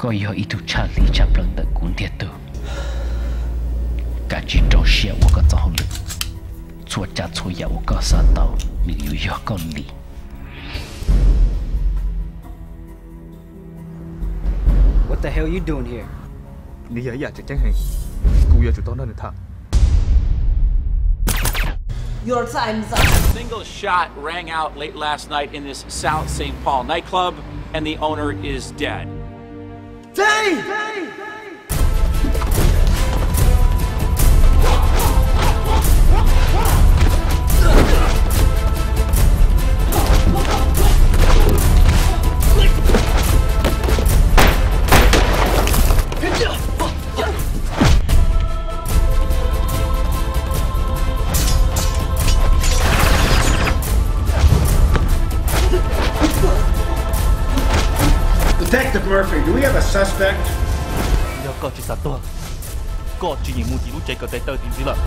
Koj yog ib tug tshaj lij tshaj plaws ntawm kuv ntiag tug. Kav tsij rau siab ua koj txoj hauj lwm. Txhua tsav txhua yam uas koj xav tau, nws yuav yog koj li. What the hell you doing here? Nws yog ib yam tseem ceeb heev, kuv yuav tsum tau nrog nws tham. Your time's up. A single shot rang out late last night in this South Saint Paul nightclub, and the owner is dead. Detective Murphy, do we have a suspect? Yog koj tsis xav tuag, koj tsis yeem mus tim lub tsev kawm tais taw tim ntxiv lawm.